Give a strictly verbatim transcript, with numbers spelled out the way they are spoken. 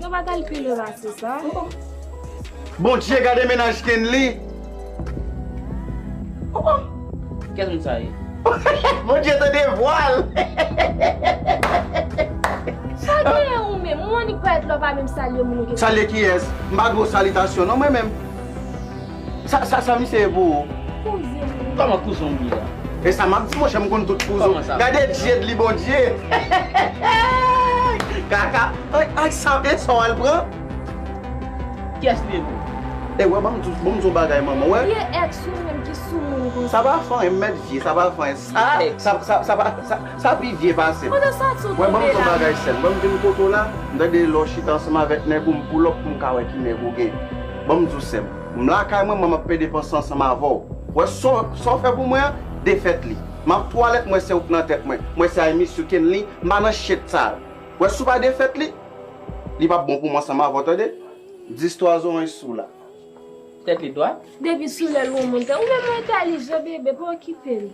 Ou pa t al pi lwen pase sa. Bondye, gade mennaj Kenly. Kèl moun sa ye? Bondye tande vwa l. Sa genyen ou menm? Ou annik parèt la w pa menm salye moun ou gen. Salye kiyès? M pa dwe w salitasyon non mwen menm. Sa sa sa misye ye pou ou? Kouzen moun. Kòman kouzen w ye la? E sa m ap di monchè, m konn tout kouzen. Kòman sa? Gade dye li Bondye. Kaka. Ay, ay, sa e sa w al pran? Kiyès li ye pou? E wè, ban m di ban m di yon bagay manman, wè. Vye èks ou menm ki sou moun konsa. Sa pa fè anyen, m mèt vye, sa pa fè anyen. Sa, Èks. sa, sa, sa pa, sa, sa pi vye pase m. Kote sa sou Wè, ban m tonbe di yon la? Bagay sè m. Ban m vin kote w la, m tande lè w chita ansanm avèk nèg ou, m pull up pou m ka wè ki nèg ou gen. Ban m di w sè m. M lakay mwen, mwen m ap pede panse ansanm avè w. Wè, sa w sa w fè pou mwen an, defèt li. M ap twalèt, mwen se ou k nan tèt mwen. Mwen se I miss you Kenly, m pa nan shit sa. Wè, si w pa defèt li, li p ap bon pou mwen ansanm avè w, tande? Dis twa zoranj sou la. Tèt li dwat? Depi sou lèl yon moun te. Ou menm ou entèlijan bebe, pa okipe l.